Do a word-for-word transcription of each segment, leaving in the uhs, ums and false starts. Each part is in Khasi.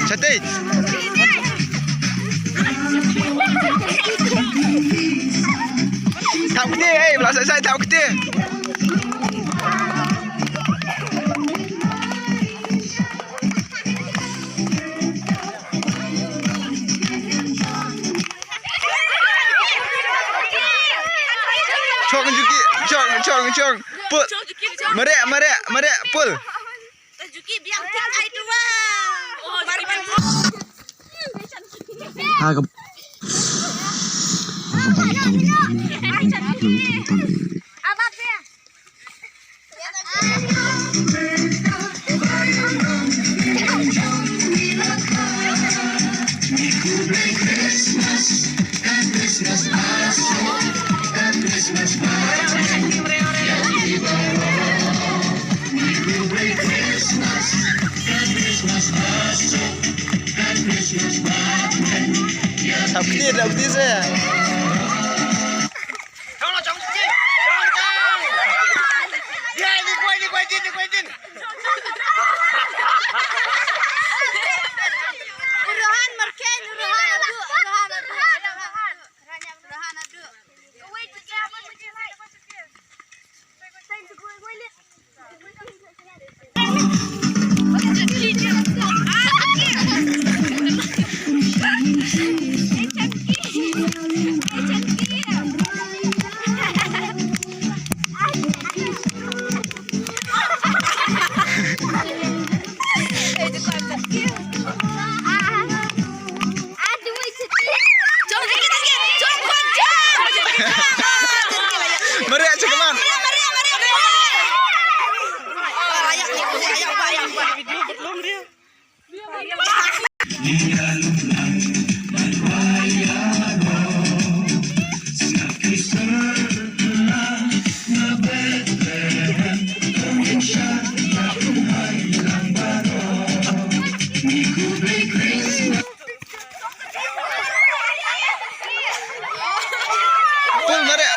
Shatei. Thap kti, eh, ba la sai sai thap kti. Chong juki, chong, chong, chong. Pul. Mareh, mareh, mareh, pul. Juki biang tik ai tu, wah. Ha, ke-, Thap kti, thap kti se. Rohan marken, Rohan adu, Rohan adu, Rohan adu. Mari, cik man. Pul, mari.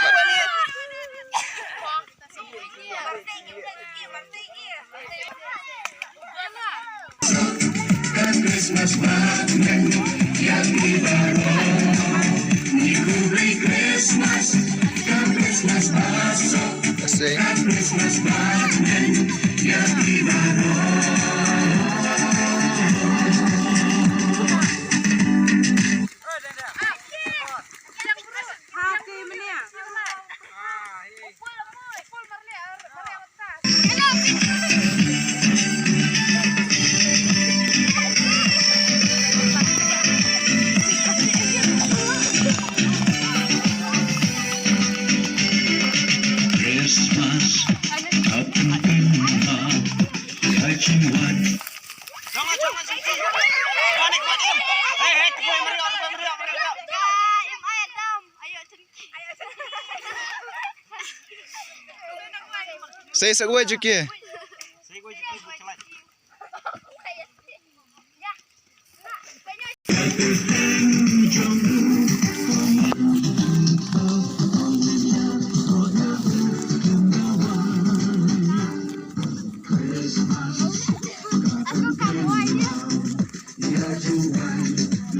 Ashe. Sei sa wei juki.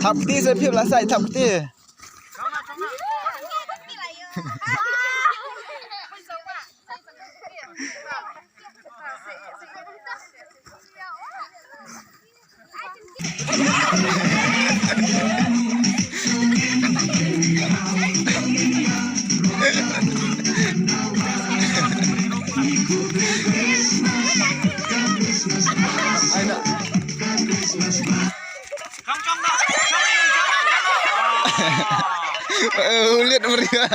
Thap kti sa phi la sai thap kti. Ai na. Eh, ulit meriah.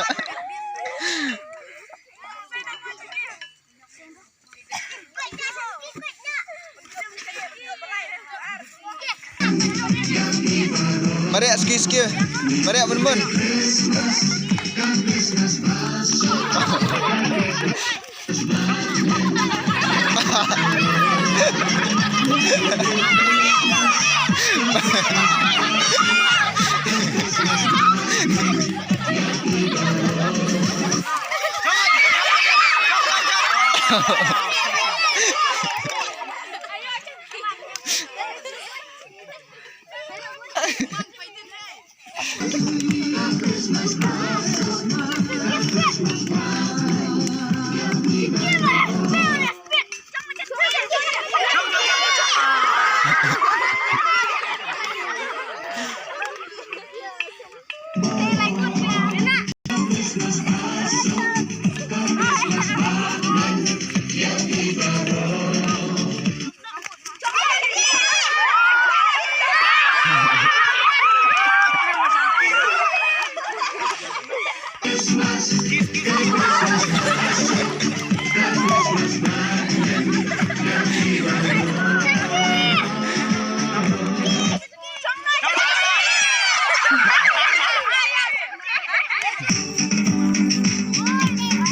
Mari, ski, ski. Mari, bun, bun.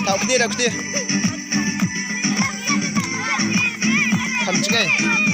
Tau kti, tau kti. Kham chngai.